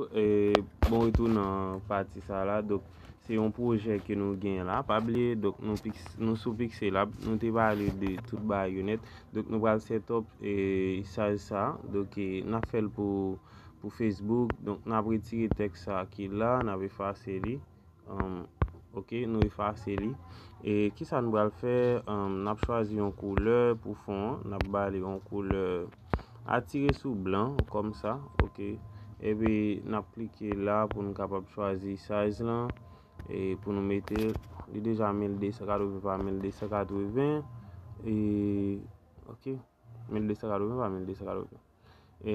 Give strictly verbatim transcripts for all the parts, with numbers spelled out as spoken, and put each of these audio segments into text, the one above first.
E, bon retou nan pati sa la. Donk, se yon pwojè ke nou genyen la. Pa bliye, donk, nou, piks, nou sou Pixelab, nou te pale de tout bagay yo nèt. Donk, nou pral set up e, saj sa. Donk, e, n ap fè l pou, pou Facebook. Donk, n ap retire tèks sa ki la, n ap efase li. Um, ok, nou efase li. E kisa nou pral fè? Um, n ap chwazi yon koulè pou fon an. N ap ba li yon koulè atire sou blan, kòm sa. Ok. Epi n ap klike la pou nou kapab chwazi size lan. E pou nou mete, li deja mil de san katreven pa mil de san katreven. E, ok. Mil de san katreven pa mil de san katreven. E,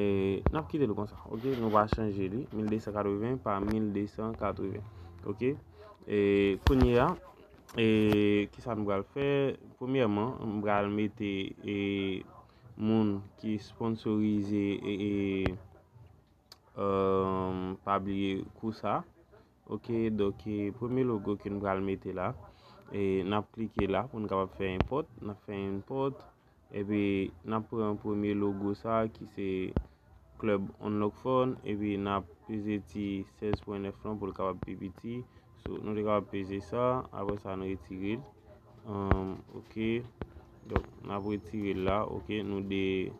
n ap kite l konsa, ok? Nou pa chanje li. Mil de san katreven pa mil de san katreven, ok? E, kounye a, e, kisa nou pral fè? Premyèman, m pral mete e, moun ki sponsorize e, e, um, pa bliye kou sa. Ok, donk, e, premye logo ke n pral mete la, e, n ap klike la pou n kapab fè import. N ap fè import, epi n ap pran premye logo sa ki se Club Unlock Fun, epi n ap peze ti sèz pwen nèf lan pou l kapab pi piti. So, nou te kapab peze sa, apre sa, n retire l. Um, ok. Donk, n ap retire l la, ok. Nou de,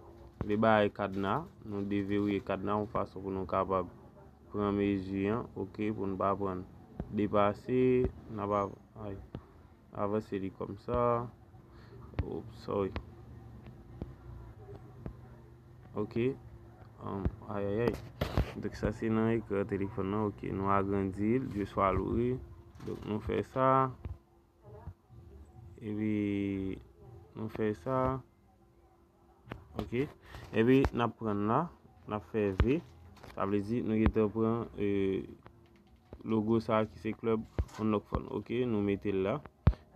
de bay kadna, nou deverye kadna yon fason pou nou kapab pran mezi an, ok, pou n pa pran depase, n ap av-, ay, avanse li kòm sa. Oops, sorry. Ok. Um, ay, ay, ay. Donk, sa se nan ekran telefòn nan, ok. Nou agrandi l, je swa louri. Donk, nou fè sa. Epi nou fè sa. Ok. Epi n ap pran la, n ap fè V. Sa vle di nou gentan pran e, logo sa ki se Club Unlock Fun. Ok, nou mete l la.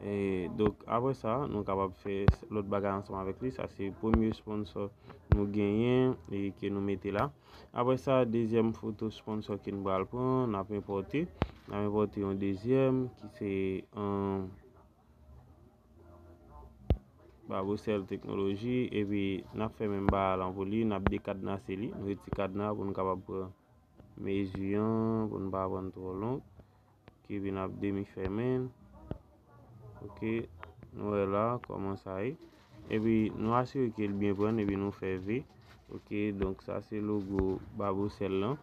E, donk, apre sa, nou kapab fè lòt bagay ansanm avèk li. Sa se premye sponsor nou genyen e ke nou mete la. Apre sa, dezyèm foto sponsor ke n pral pran, n ap enpòte. N ap enpòte yon dezyèm ki se um, Babocel Technology, epi n ap fè menm bagay lan pou li, n ap dekadnase li, nou retire kadna pou nou kapab pran mezi an, pou nou pa pran twò long. Ok, epi n ap demi fèmen l. Ok, nou wè la kòman sa ye. Epi nou asire ke l byen pran, epi nou fè V. Ok, donk sa se logo Babocel lan.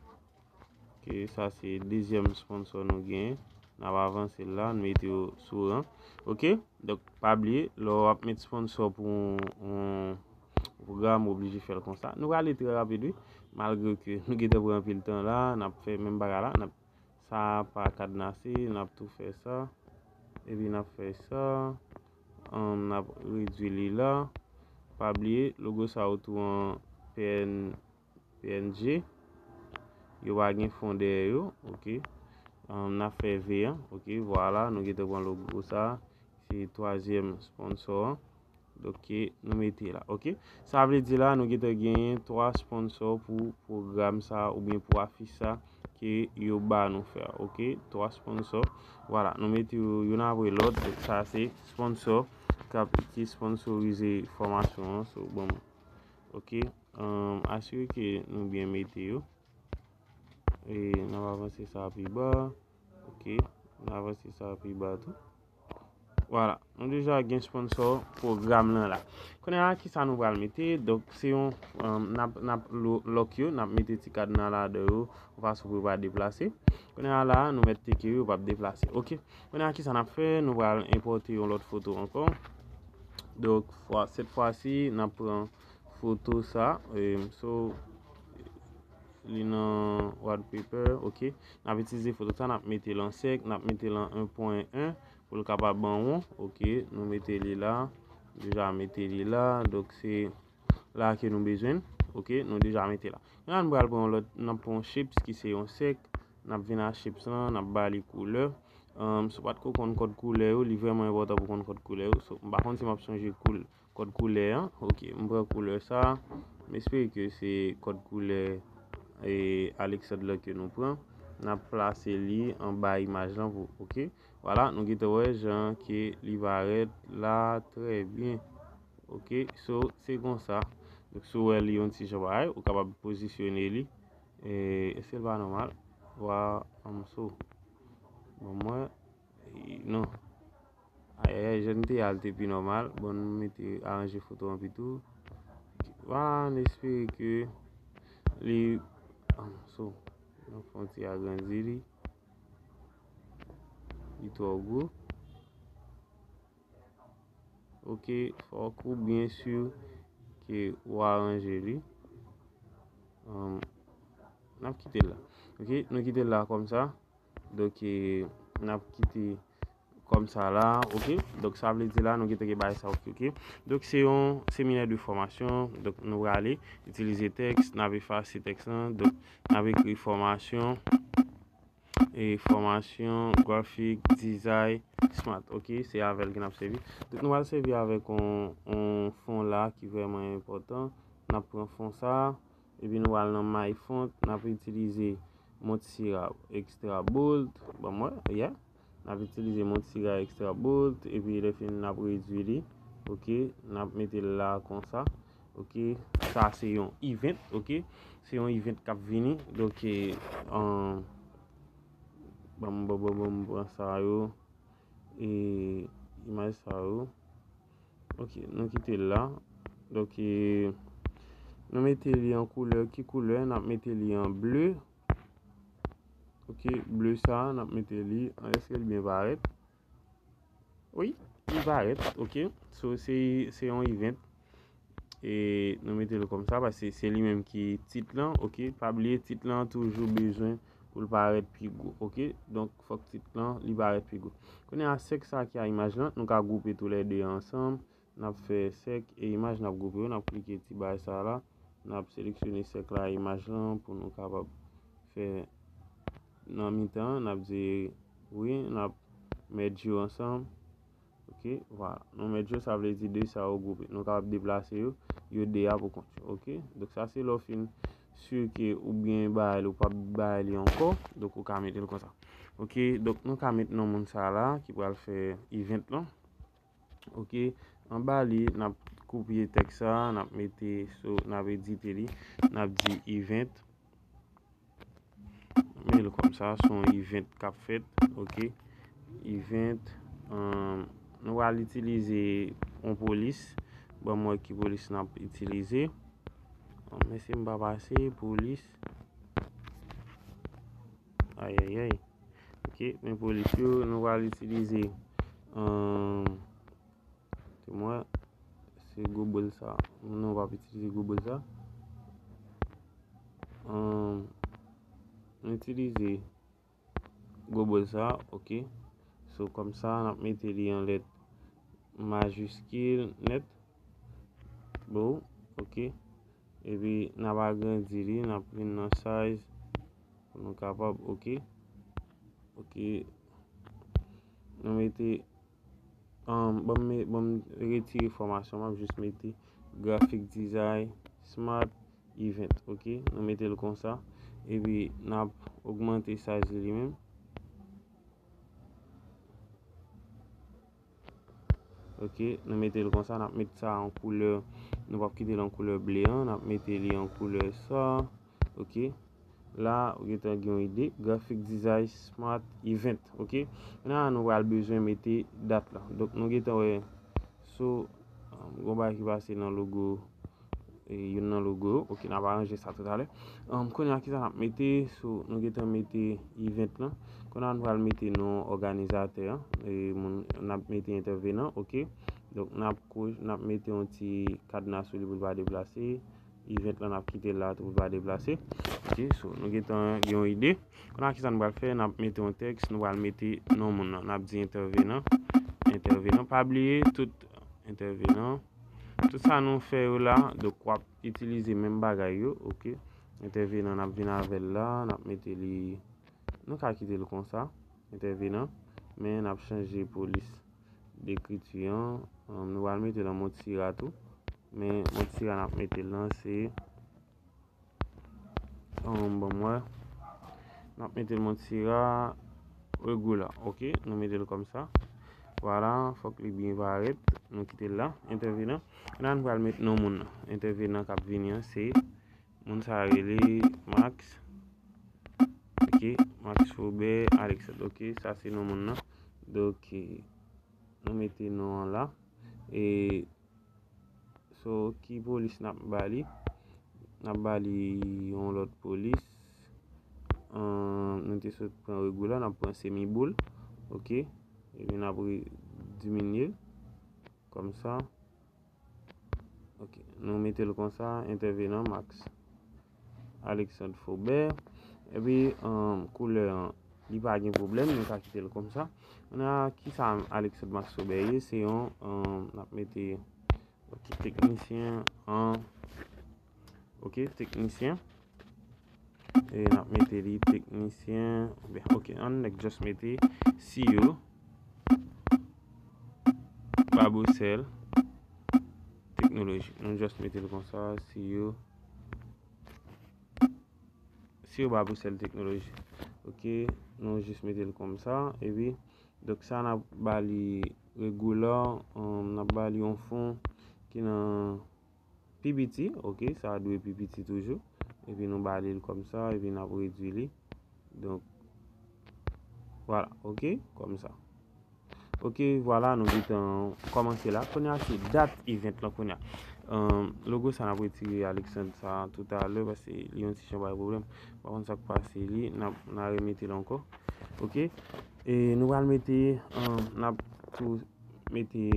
Ok, sa se dezyèm sponsor nou genyen. N ap avanse l la, n mete yo sou ran. Ok, donk pa bliye, lè w ap met sponsor pou yon, yon pwogram, ou oblije fè l konsa. Nou prale trè rapid, wi. Malgre ke nou gentan pran anpil tan la, n ap fè menm bagay la. N ap, sa pa kadnase, n ap tou fè sa. Epi n ap fè sa. Ahn, n ap redui li la. Pa bliye, logo sa yo tou an P N, P N G. Yo pa gen fon dèyè yo, ok. Ahn, n ap fè V an, ok. Vwala, nou gentan pran logo sa. Se twazyèm sponsor an. Ok, nou mete la, ok. Sa vle di la, nou gentan genyen twa sponsor pou pwogram sa oubyen pou afich sa ke yo ba nou fè, ok. Twa sponsor. Vwala, nou mete yo youn apre lòt. Donk, sa se sponsor k ap, ki sponsorize fòmasyon an. So, bon, ok. Ahn, asire ke nou byen mete yo. E n ap avanse sa pi ba. Ok, n avanse sa pi ba tou. Vwala, nou deja gen sponsor pwogram lan la. Kounye a, kisa nou pral mete? Donk, se yon, um, n ap, n ap lo-, lock yo, n ap mete ti kadna ladan yo, yon fason pou yo pa deplase. Kounye a la, nou mèt teke yo, yo p ap deplase. Ok, kounye a, kisa n ap fè? Nou pral enpòte yon lòt foto ankò. Donk, fwa, sèt fwa si, n ap pran foto sa, e, so, li nan wallpaper, ok. N ap itilize foto sa, n ap mete l an sèk, n ap mete l an en pwen en pou l kapab an won, ok. Nou mete li la, deja mete li la, donk se la ke nou bezwen, ok, nou deja mete la. Kounye a nou pral pran yon lòt, n ap pran yon shapes ki se yon sèk, n ap vin a shapes lan, n ap ba li koulè. Ahn, si w pa t ko konn kòd koulè yo, li vrèman enpòtan pou konn kòd koulè yo. So, m pa konn si m ap sonje koul-, kòd koulè an. Ok, m pran koulè sa. M espere ke se kòd koulè, e, Alexandre ke nou pran. N ap plase li anba imaj lan pou, ok. Vwala, nou gentan wè jan ke li parèt la, trè byen. Ok, so, se konsa. Donk, si w wè li yon ti jan parèy, ou kapab pozisyone li. E, èske l pa nòmal? Wa, anm, so. Bon, mwen, e, non. Ayayay, jan n te al te pi nòmal. Bon, nou mete aranje foto an pi tou. Vwala, n espere ke li, anm, so. Nou fè yon ti agrandi li. Li twò gwo. Ok, fòk ou byen si ke ou aranje li. Anm, n ap kite l la. Ok, nou kite l la kòm sa. Donk, e, n ap kite kòm sa la, ok? Donk, sa vle di la, nou gentan gen bagay sa, ok, ok? Donk, se yon seminè de fòmasyon. Donk, nou prale itilize tèks, n ap efase tèks lan. Donk, n ap ekri fòmasyon, e fòmasyon, grafik, dizay, smart, ok? Se avè l ke n ap sèvi. Donk, nou pral sèvi avèk yon, yon fon la ki vrèman enpòtan. N ap pran fon sa, epi nou pral nan My Font, n ap itilize Montserrat Extra Bold. Ban m wè, yeah. N ap itilize Montserrat Extra Bold, epi lè fini n ap redui li. Ok, n ap mete l la konsa. Ok, sa se yon event, ok. Se yon event k ap vini. Donk, e, an, ban m, ban m, ban m, ban m pran sa yo. E, imaj sa yo. Ok, nou kite l la. Donk, e, nou mete li an koulè. Ki koulè? N ap mete li an ble. Ok, ble sa, n ap mete li. Èske l byen parèt? Wi, li parèt. Ok. So, se, se yon event. E nou mete l kòm sa, paske se li menm ki tit lan. Ok, pa bliye, tit lan toujou bezwen pou l parèt pi gwo. Ok, donk, fòk tit lan, li parèt pi gwo. Kounye a, sèk sa ki a imaj lan, nou ka gwoupe toulède ansanm. N ap fè sèk e imaj, n ap gwoupe yo, n ap klike ti bagay sa la, n ap seleksyone sèk la, imaj lan, pou nou kapab fè nan mitan, n ap di wi, n ap mèj yo ansanm. Ok, vwala. Nou mèj yo, sa vle di de sa yo gwoupe. Nou kapab deplase yo, yo de a pou kont yo. Ok, donk sa se lè w fin si ke ou byen bay li, ou p ap bay li ankò, donk ou ka mete l konsa. Ok, donk nou ka met non moun sa la ki pral fè event lan. Ok, anba li, n ap kopye tèks sa, n ap mete, so, n ap edite li, n ap di event. Mete l konsa, se yon event k ap fèt, ok. Event, um, nou pral itilize yon polis. Ban m wè ki polis n ap itilize. Um, mesye m pa pase, polis. Ayayay. Ok, men polis yo, nou pral itilize, um, se mwen, se gwo bòl sa. Non, w ap itilize gwo bòl sa. Um, nou itilize gwo bòl sa, ok. So, kòm sa, n ap mete li an lèt majiskil nèt. Bon, ok. Epi, n ap agrandi li, n ap vin nan size pou nou kapab, ok. Ok. Nou mete, um, ban m, ban m retire fòmasyon, m ap jis mete graphic design, smart, event, ok? Nou mete l konsa. Epi, n ap ogmante size li menm. Ok, nou mete l konsa, n ap met sa an koulè, nou p ap kite l an koulè ble an, n ap mete li an koulè sa, ok. La, ou gentan gen yon ide, graphic design smart event, ok. Kounye a, nou pral bezwen mete dat la. Donk, nou gentan wè, so, um, gon bagay ki pase nan logo, e, youn nan logo yo. Ok, n ap aranje sa toutalè. Um, kounye a, kisa n ap mete? So, nou gentan mete event lan. Kounye a, nou pral mete non òganizatè an. E, moun, n ap mete entèvenan, ok. Donk, n ap ko-, n ap mete yon ti kadna sou li pou l pa deplase. Event lan, n ap kite l la tou pou l pa deplase. Ok, so, nou gentan gen yon ide. Kounye a, kisa nou pral fè? N ap mete yon tèks, nou pral mete non moun nan. N ap di entèvenan, entèvenan. Pa bliye, tout entèvenan. Tout sa nou fè yo la, donk w ap itilize menm bagay yo, ok. Entèvenan, n ap vin avè l la, n ap mete li, nou ka kite l konsa, entèvenan, men n ap chanje polis dekriti an, um, nou pral mete nan Montserrat tou, men Montserrat n ap mete l lan, se Um, ban m wè. N ap mete l Montserrat Regula. Ok, nou mete l kòmsa. Vwala, fòk li byen parèt. Nou kite l la. Entèvenan. La, nou pral met non moun nan. Entèvenan k ap vini an, se moun sa a rele Max Ok, Max Faubert Alexandre. Ok, sa se non moun nan. Donk, nou mete non an la. E so, ki polis n ap ba li? N ap ba li yon lòt polis. Ahn, nou te sot pran regular, n ap pran semi boul. Ok. Epi n ap re- diminye l. Kòmsa. Ok. Nou mete l konsa, entèvenan Max Alexandre Faubert. Epi, ahn, koulè an, li pa gen pwoblèm, nou ka kite l konsa. Kounye a, kisa Alexandre Max Faubert ye? Se yon, ahn, n ap mete, ok, teknisyen an, ok, teknisyen. E n ap mete li teknisyen, oubyen, ok, ann nèk just mete C E O Babocel Technology. Nou just mete l konsa, C E O, C E O Babocel Technology. Ok, nou just mete l konsa, epi, donk sa n ap ba li regular, um, n ap ba li yon fon ki nan pi piti, ok, sa dwe pi piti toujou. Epi nou ba li l kòmsa, epi n ap redui li. Donk, vwala, ok, kòmsa. Ok, vwala, nou gentan kòmanse la. Kounye a, se dat event lan kounye a. Ahn, logo sa, n ap retire Alexandre sa toutalè, paske li yon ti jan bay pwoblèm. Pa konn sa k pase li, n ap, n a remete l ankò. Ok, e nou pral mete, ahn, n ap tou mete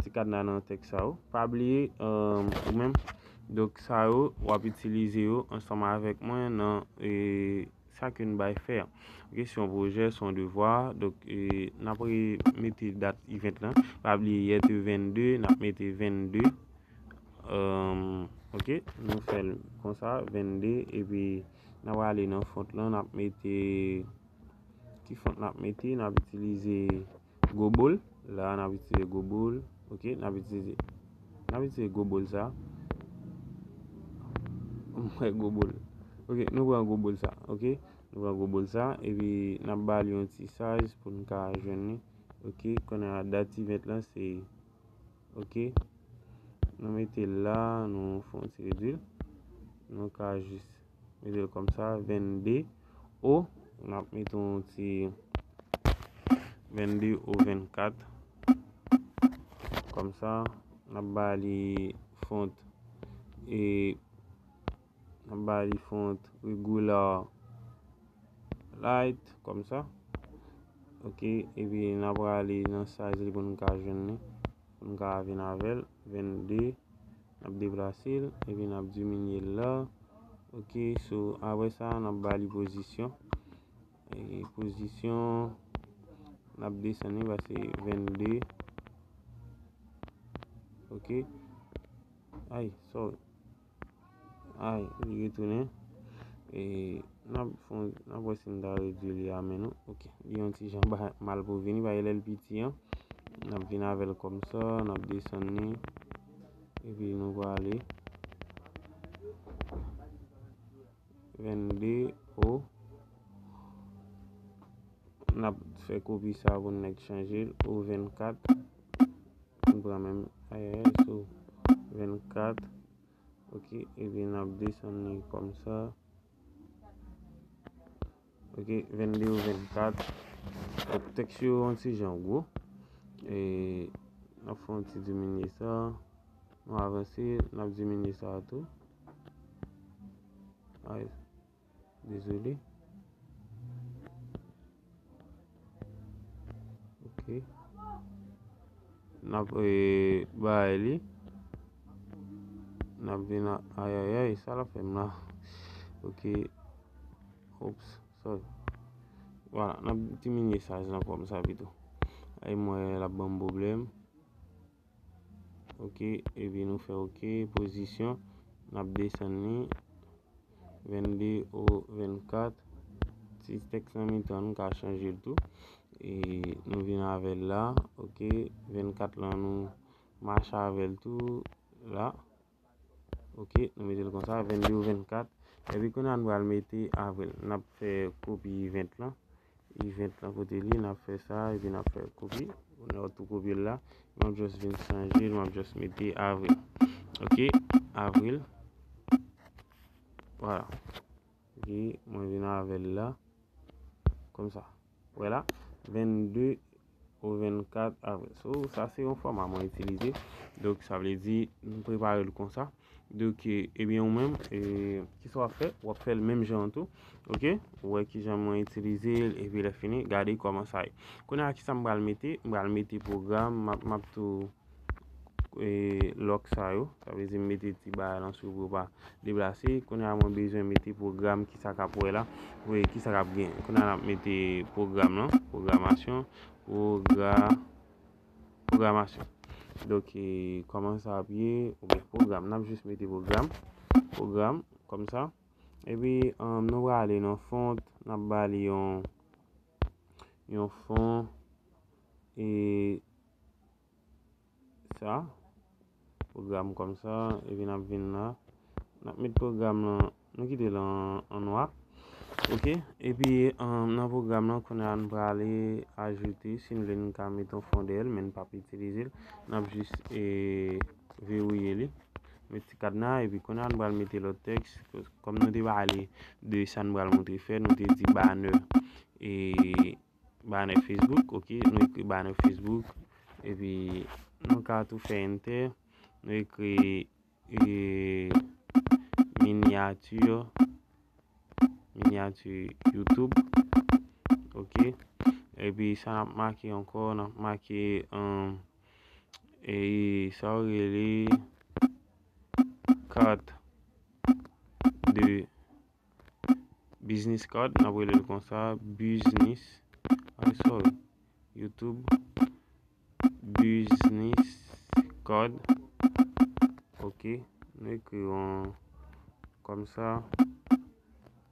ti kadna nan tèks sa yo. Pa bliye, ahn, ou menm, donk sa yo, w ap itilize yo ansanm avèk mwen nan, e, sa ke n bay fè an. Ok, se yon pwojè, se yon devwa. Donk, e, n ap remete dat event lan. Pa bliye, yè te vennde, n ap mete vennde. Ahn, ok, nou fè l konsa, vennde, epi n ap ale nan font lan, n ap mete, ki font n ap mete? N ap itilize Gobol. La, n ap itilize Gobol. Ok, n ap itilize, n ap itilize Gobol sa. Mwen Gobol. Ok, nou pran Gobol sa. Ok, nou pran Gobol sa. Epi, n ap ba li yon ti size pou n ka jwenn li. Ok, kounye a dat event lan se, ok, nou mete l la, nou fè yon ti redui l. Nou ka jis mete l kòmsa, vennde O, n ap mete yon ti vennde O vennkat. Kòmsa, n ap ba li font, e n ap ba li font regular light, kòmsa. Ok, epi n ap prale nan size li pou n ka jwenn li. Pou n ka vin avè l, vennde, n ap deplase l, epi n ap diminye l la. Ok, so, apre sa, n ap ba li pozisyon. E pozisyon, n ap desann li, paske vennde. Ok. Ay, sorry. Ay, li retounen. E, n ap fè, n ap wè si n ta redui li a men nou. Ok, li yon ti jan ba-, mal pou vini, paske lè l piti an. N ap vin avè l kòmsa, n ap desann li. Epi nou prale. Vennde O. N ap fè kopi sa pou n nèk chanje l. O vennkat. Nou pran menm, ayayay, so, vennkat. Ok, epi n ap desann li kòmsa. Ok, vennde O vennkat. Donk, tèks yo yon ti jan gwo. E n ap fè yon ti diminye sa. Nou avanse, n ap diminye sa tou. Ay, dezole. Ok. N ap, e, bay li. N ap vin a, ayayay, sa l ap fè m la. Ok. Oops, sorry. Vwala, n ap diminye size lan kòmsa pito. Ay, m wè l ap ban m pwoblèm. Ok, epi nou fè ok, pozisyon, n ap desann li, vennde O vennkat, ti tèks nan mitan, nou ka chanje l tou, e nou vin avè l la, ok, vennkat lan nou mache avè l tou, la, ok, nou mete l konsa, vennde O vennkat, epi kounye a nou pral mete avril, n ap fè kopi event lan, event lan kote li, n ap fè sa, epi n ap fè kopi. N ap tou kopye l la. M ap just vin chanje l, m ap just mete avril. Ok, avril. Vwala. Ok, mwen vin avè l la. Kòmsa. Wè la, vennde ou vennkat avril. So, sa se yon fòma mwen itilize. Donk, sa vle di, nou prepare l konsa. Donk, e, ebyen, ou menm, e, kisa w ap fè? W ap fè l menm jan an tou. Oke? Ou wè kijan mwen itilize l, epi lè fini, gade kòman sa ye. Kounye a, kisa m pral mete? M pral mete pwogram, m ap, m ap tou e, lòk sa yo. Sa vle di m mete ti bagay lan sou pou yo pa deplase. Kounye a mwen bezwen mete pwogram, kisa k ap wè la. Wi, kisa k ap gen. Kounye a n ap mete pwogram lan. Pwogramasyon. Pwogra-, pwogramasyon. Donk, e, kòman sa ap ye? Oubyen pwogram. N ap jis mete pwogram. Pwogram, kòmsa. Epi, um, nou prale nan font. N ap ba li yon, yon fon. E, sa, pwogram kòmsa, epi n ap vin la, n ap met pwogram lan, nou kite l an, an nwa. Oke, epi, um, nan pwogram lan, kounye a, n prale ajoute, si n vle, n ka met yon fon dèyè l, men n p ap itilize l. N ap jis, e, verouye li, met ti kadna, epi kounye a, n pral mete lòt tèks, kòm nou te pale de sa n pral montre fè, nou te di banner, e, banner Facebook, oke, nou ekri banner Facebook, epi nou ka tou fè enter, nou ekri, e, minyati, minyati YouTube, oke, epi sa n ap make ankò, n ap make, um, e, sa yo rele kat de business card, n ap rele l konsa, business, I'm sorry, YouTube business card. Oke, nou ekri yon kòmsa.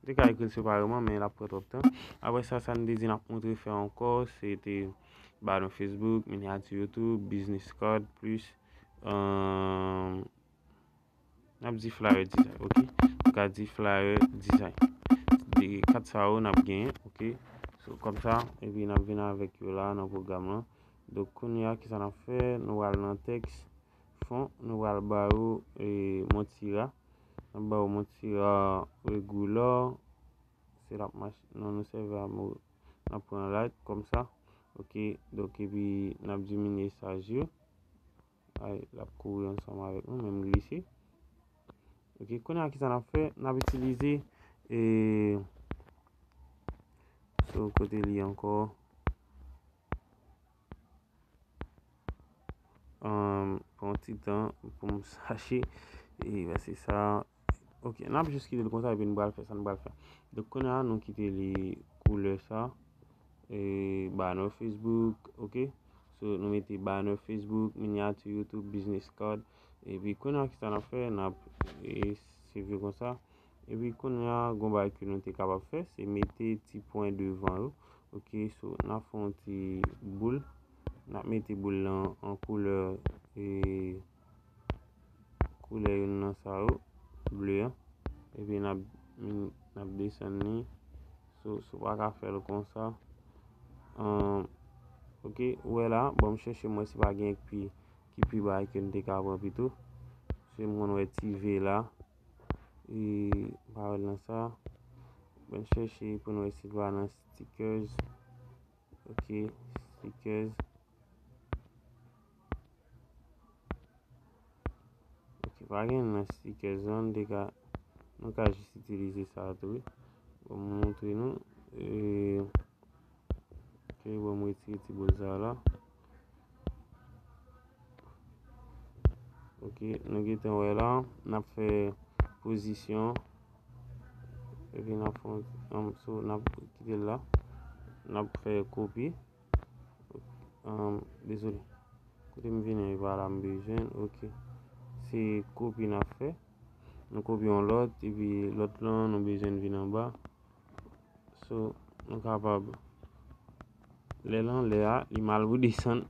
Te ka ekri l separeman, men l ap pran twòp tan. Apre sa, sa n te di n ap montre fè ankò, se te banner Facebook, minyati YouTube, business card, plis, um, n ap di flyer design, oke? Nou ka di flyer design. De kat sa yo n ap genyen, oke? So, kòmsa, epi n ap vin avèk yo la nan pwogram lan. Donk, kounye a, kisa n ap fè? Nou pral nan tèks fon, nou pral ba yo, e, Montserrat. N ap ba yo Montserrat regular. Se l ap mache, non, nou sèvi a mo, n ap pran light, kòmsa. Oke, donk, epi n ap diminye saj yo. Ay, l ap kouri ansanm avèk nou, men m glise. Oke, kounye a, kisa n ap fè? N ap itilize, e, sou kote li ankò. Um, pran yon ti tan pou m chache. E, se sa. Oke, n ap jis kite l konsa, epi n pral fè sa n pral fè. Donk, kounye a, nou kite li koulè sa. E, banner Facebook, oke? So, nou mete banner Facebook, minyati YouTube, business card. Epi, kounye a, kisa n ap fè? N ap, e, save konsa. Epi, kounye a, gon bagay ke nou te kapab fè, se mete ti pwen devan yo. Oke, so, n ap fè yon ti boul. N ap mete boul lan an koulè, e, koulè youn nan sa yo, ble an. Epi n ap, n ap desann li. So, si w pa ka fè l konsa. Ahn, oke, ou wè la, bon, m chèche m wè si pa gen ki, ki pi ba ke n te ka pran pito. Se m konn wè ti V la. E, m pa wè l nan sa. Bon, n chèche pou n wè si l pa nan stickers. Oke, stickers. Oke, pa gen nan stickers lan, nou te ka, nou ka jis itilize sa tou, wi. Bon, m montre nou. E, oke, bon, m retire ti boul sa la. Oke, nou gentan wè la, n ap fè pozisyon. Epi n ap fè, um, so, n ap kite l la. N ap fè kopi. Um, dezole. Kote m vin an, e pa la m bezwen. Oke. Se kopi n ap fè. Nou kopye yon lòt, epi lòt lan, nou bezwen vin anba. So, nou kapab. Lè l anlè a, li mal pou desann.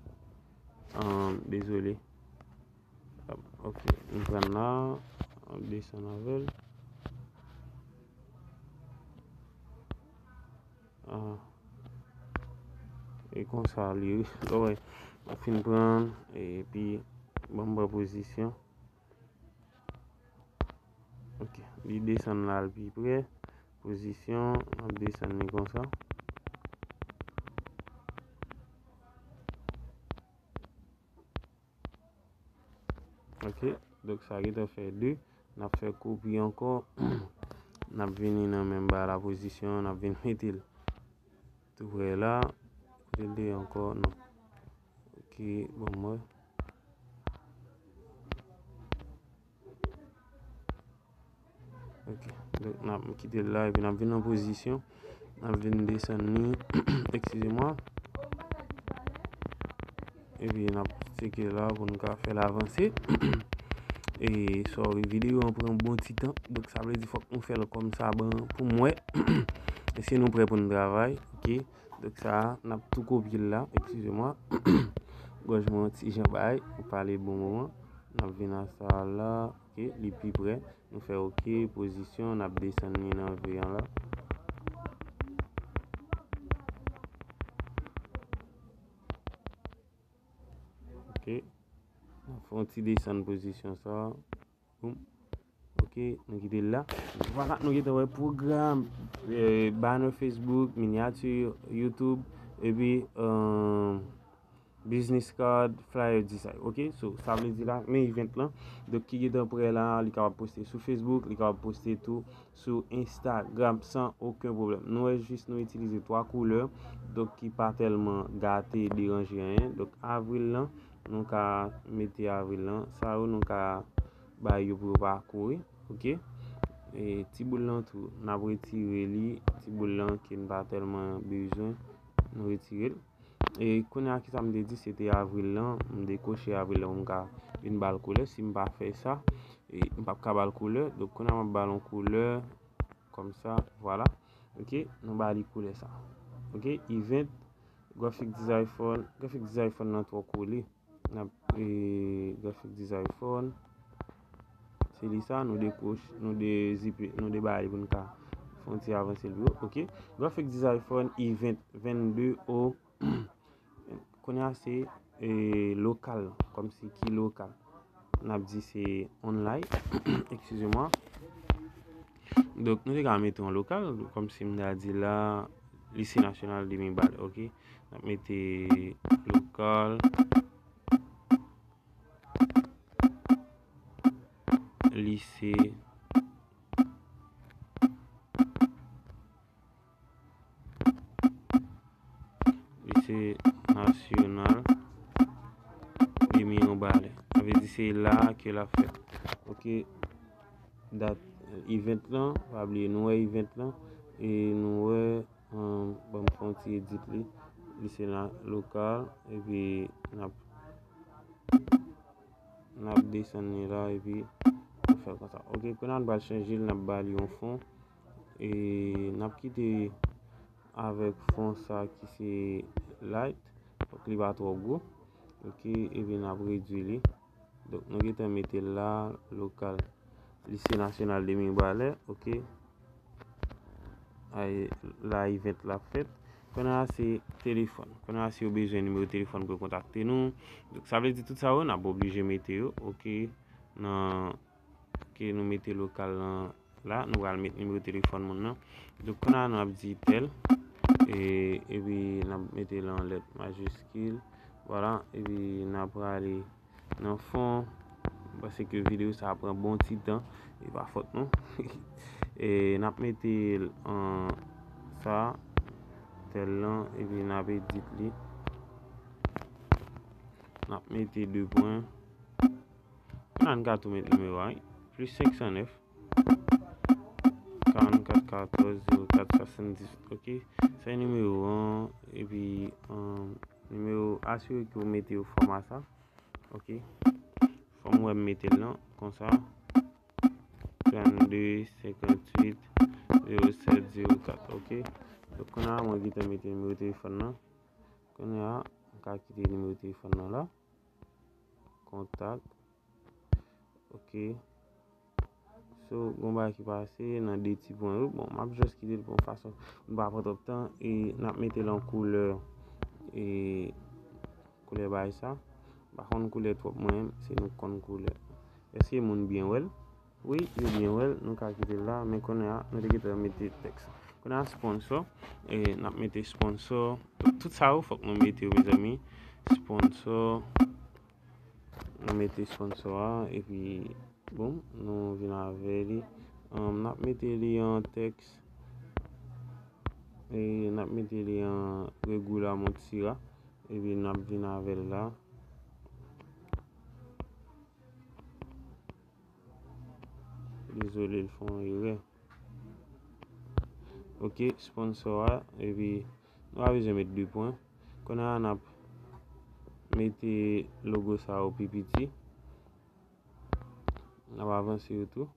Ahn, dezole. Oke, m pran la, m desann avè l. Ah. E konsa li, lè w wè, m fin pran, epi, bon, m pran pozisyon. Ok, li desann la al pi pre. Pozisyon, m ap desann li konsa. Ok, donk sa gentan fè de. N ap fè kopi ankò. N ap vini nan menm ba la pozisyon, n ap vin mete l tou prè la. Kote l te ye ankò? Non. Ok, bon, mwen. Ok, donk n ap kite l la, epi n ap vin nan pozisyon, n ap vin desann li, eskize mwa. Epi n ap tcheke la pou n ka fè l avanse. E, sorry, videyo an pran bon ti tan, donk sa vle di fòk nou fè l kòm sa ban pou m wè. Èske nou prè pou n travay? Ok, donk sa a, n ap tou kopye l la, eskize mwa. Gòj mwen yon ti jan bay, ou pale bon moman. N ap vin a sa a la, ok, li pi prè. Nou fè ok, pozisyon, n ap desann li nan V an la. Ok. N ap fè yon ti desann pozisyon sa. Boum. Ok, nou kite l la. Vwala, nou gentan wè pwogram, eh, banner Facebook, minyati YouTube, epi, eh, business card, flyer design. Ok, so, sa vle di la, men event lan. Donk, ki gentan prè la, li kapab poste sou Facebook, li kapab poste tou sou Instagram san okenn pwoblèm. Nou wè jis nou itilize twa koulè, donk ki pa tèlman gate, deranje anyen. Donk, avril lan, nou ka mete avril lan. Sa yo, nou ka bay yo pou yo pa kouri. Ok. E ti boul lan tou, n ap retire li. Ti boul lan ke n pa tèlman bezwen, nou retire l. E kounye a, kisa m te di, se te avril lan, m dekoche avril lan pou m ka vin ba l koulè. Si m pa fè sa, e m p ap ka ba l koulè. Donk, kounye a, m ap ba l yon koulè kòmsa, vwala. Ok, nou ba li koulè sa. Ok, event, graphic design font, graphic design font nan twò kole. N ap, e, graphic design font. Se li sa, nou dekwoch, nou dezipe, nou debay li pou n ka fè yon ti avanse l pi wo. Ok. Graphic design font, event vennde o. Kounye a se, e, lokal, kòmsi ki lokal. N ap di se online. Eskize mwa. Donk, nou te ka mete yon lokal, kòmsi m ta di la, Lycée National de Mibalè, ok? N ap mete lokal, lycée, lycée national de Mibalè. Sa vle di se la ke l ap fèt. Ok, dat, event lan, pa bliye nou wè event lan, e nou wè, um, ban m fè yon ti edit li, lycée lokal, epi n ap, n ap desann li la, epi nou fè konsa. Ok, kounye a nou pral chanje l, n ap ba li yon fon, e n ap kite avèk fon sa ki se light, fòk li pa twò gwo. Ok, epi n ap redui li. Donk, nou gentan mete l la, lokal, Lycée National de Mibalè, ok. Ay, la, event la fèt. Kounye a, se telefòn. Kounye a, si yo bezwen nimewo telefòn pou yo kontakte nou. Donk, sa vle di tout sa yo, n ap oblije mete yo, ok, nan, ok, nou mete lokal lan la, nou pral met nimewo telefòn moun nan. Donk, kounye a, n ap di tèl, e, epi n ap mete l an lèt majiskil, vwala, epi n ap prale nan fon, paske videyo sa a pran bon ti tan, e pa fòt nou. E n ap mete l an sa, tèl lan, epi n ap edit li. N ap mete de pwen. Kounye a n ka tou met nimewo a, wi. Plis senk san nèf, karannkat katòz zewo kat swasanndizwit, ok. Sa e nimewo an, epi, um, nimewo, asire ke w mete yo fòma sa, ok. Fòm ou wè m mete l lan, konsa, trannde senkantuit zewo sèt zewo kat, ok. Donk, kounye a, mwen gentan mete nimewo telefòn nan. Kounye a, m ka kite nimewo telefòn nan la. Kontak. Ok. So, gon bagay ki pase nan de ti pwen yo. Bon, m ap just kite l pou yon fason pou n pa pran twòp tan. E n ap mete l an koulè, e koulè bay sa. M pa konn koulè twòp mwen menm, se nou k konn koulè. Èske moun byen wè l? Wi, yo byen wè l, nou ka kite l la, men kounye a, nou te gentan mete tèks. Kounye a, sponsor, e n ap mete sponsor. Tout, tout sa yo, fòk nou mete yo, mezanmi. Sponsor, Nou mete sponsor a, epi, bon, nou vin avè li. Ann, n ap mete li an tèks. E n ap mete li an Regula Montsira. Epi n ap vin avè l la. Dezole, l fè yon erè. Ok, sponsor a, epi nou pa bezwen met de pwen. Kounye a, n ap mete logo sa yo pi piti. N ap avanse yo tou.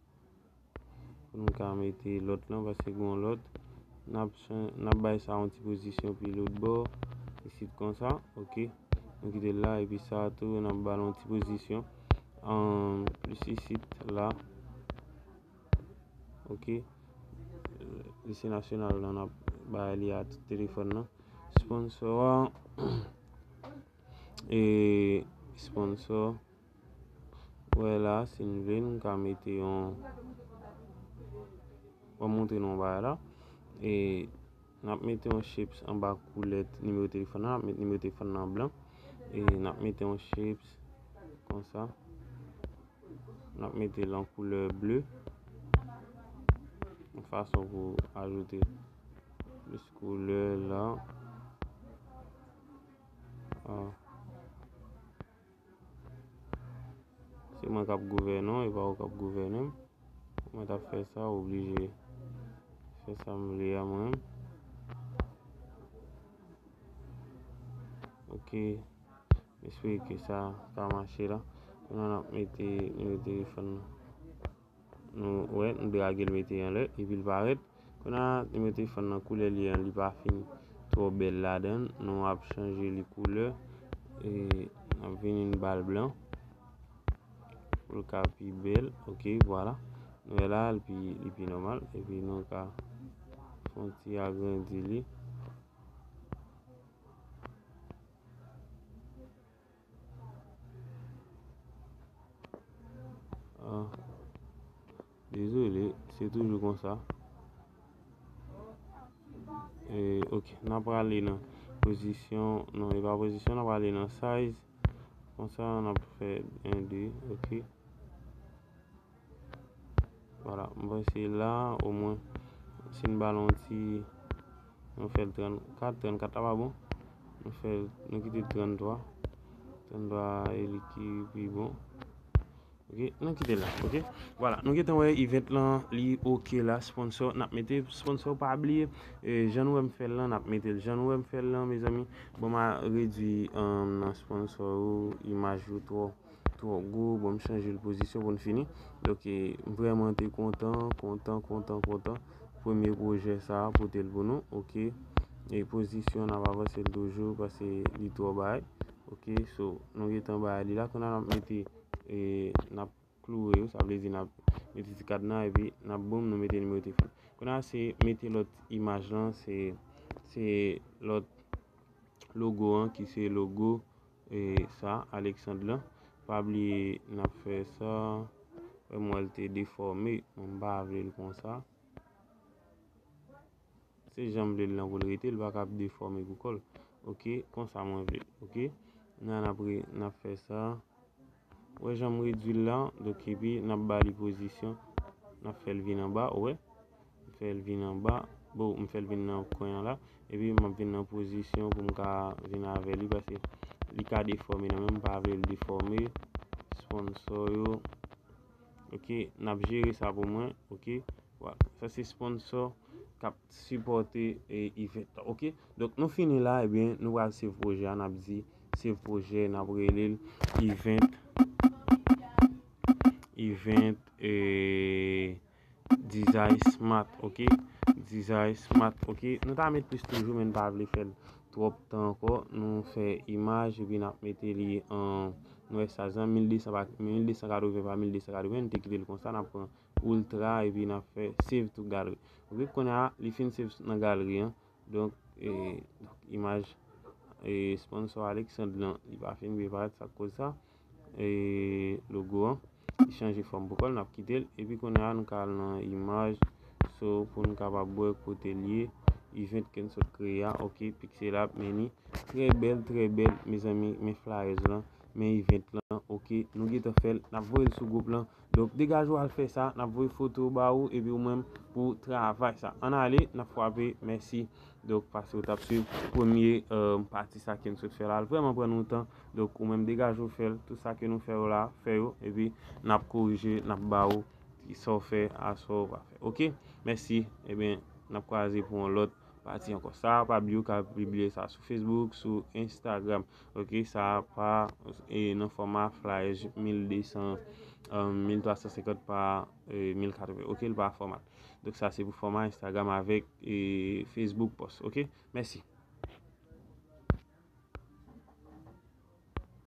Pou nou ka mete lòt lan, paske gen yon lòt. N ap chan-, n ap bay sa yon ti pozisyon pi lòt bò. Isit konsa, ok. Nou kite l la, epi sa tou, n ap ba l yon ti pozisyon. Ann, plis isit la. Ok. Lise nasyonal lan, n ap bay li a tout telefòn nan. Sponsor a. E sponsor. Wè la, si n vle, n ka mete yon, mwen montre nou yon bagay la. E n ap mete yon shapes anba koulè t-, nimewo telefòn nan, n ap mete nimewo telefòn nan blan. E n ap mete yon shapes konsa. N ap mete l an koulè ble. Yon fason pou ajoute plis koulè la. Ah. Se mwen k ap gouvène w, e pa ou k ap gouvène m. Mwen t ap fè sa, oblije fè sa m vle a mwen menm. Ok. M espere ke sa ka mache la. Kounye a n ap mete nimewo telefòn nan. Nou wè, nou drage l mete anlè, epi l parèt. Kounye a, nimewo telefòn nan koulè li an, li pa fin twò bèl ladan l. Nou ap chanje li koulè. E n ap vin ba l blan. Pou l ka pi bèl. Ok, vwala. Nou wè la, li pi, li pi nòmal. Epi nou ka fè yon ti agrandi li. Ah, dezole, se toujou konsa. E, ok, n ap prale nan pozisyon, non, e pa pozisyon, n ap prale nan size. Konsa, n ap fè en, de, ok. Vwala, m panse la, omwen, si n ba l yon ti, nou fè l trannkat, trannkat la pa bon. Nou fè l, nou kite l tranntwa. Tranntwa e li ki pi bon. Ok, nou kite l la, ok. Vwala, nou gentan wè event lan, li ok la, sponsor, n ap mete sponsor, pa bliye, e, jan nou wè m fè l lan, n ap mete l jan nou wè m fè l lan, mezanmi. Bon, m a redui, um, nan sponsor yo, imaj yo twò twò gwo. Bon, m chanje l pozisyon pou n fini. Donk, e, m vrèman te kontan, kontan, kontan, kontan. Premye pwojè sa a pote l pou nou, ok. E pozisyon n ap avanse l toujou paske li twò bay. Ok, so, nou gentan bay li la. Kounye a n ap mete, e, n ap kloure yo, sa vle di n ap mete ti kadna epi n ap boum, nou mete nimewo telefòn. Kounye a se mete lòt imaj lan, se, se lòt logo an ki se logo e sa, Alexandre lan. Pa bliye n ap fè sa. Wè, m wè l te defòme, men m pa vle l konsa. Se jan m vle l lan pou l rete, l pa ka ap defòme pou kò l. Ok, konsa mwen vle l. Ok, n a, n ap re-, n ap fè sa. Wè jan m redui l la, donk, epi n ap ba li pozisyon. N ap fè l vin anba, ou wè. M fè l vin anba. Bon, m fè l vin nan kwen an la. Epi m ap vin nan pozisyon pou m ka vin avè li, paske li ka defòme nan men m, m pa vle l defòme. Sponsor yo. Ok, n ap jere sa pou mwen. Ok, vwala. Sa se sponsor k ap sipòte, e, event la. Ok, donk, nou fini la, ebyen, nou pral save pwojè a, n ap di save pwojè, n ap rele l event, event, e, Design Smart, ok. Design Smart, ok. Nou ta met plis toujou, men n pa vle fè l twòp tan ankò. Nou fè imaj, epi n ap mete li an, nou wè sa, mil de san pa, mil de san katreven pa mil de san katreven, nou te kite l konsa, n ap pran Ultra, epi n ap fè Save to Gallery. Ok, kounye a, li fin save nan galri an. Donk, e, donk, imaj, e, sponsor Alexandre lan, li pa fin byen parèt, sa k koz sa. E, logo an, li chanje fòm pou kò l, n ap kite l. Epi kounye a, nou ka al nan imaj, so, pou n kapab wè kote l ye, event ke n sot kreye a, ok, Pixel App, men li trè bèl, trè bèl, mezanmi, men flyers lan, men event lan, oke, nou gentan fè l, n ap voye l sou gwoup lan. Donk, degaje w al fè sa, n ap voye foto ba ou, epi ou menm pou travay sa. Ann ale, n ap frape, mèsi. Donk, paske w t ap swiv premye euh, pati sa ke n sot fè la. L vrèman pran nou tan. Donk, ou menm degaje w fè l. Tout sa ke nou fè yo la, fè yo. Epi, n ap korije, n ap ba ou sa w fè, a sa w pa fè. Oke? Mèsi. Ebyen, n ap kwaze pou yon lòt pati ankò. Sa, pa bliye w ka pibliye sa sou Facebook, sou Instagram. Oke? Sa pa e, nan fòma flyèj mil de san, euh, mil twa san senkant pa euh, mil katreven. Oke? L pa fòmal. Donk, sa se pou fòma Instagram avèk e, Facebook post. Oke? Mèsi.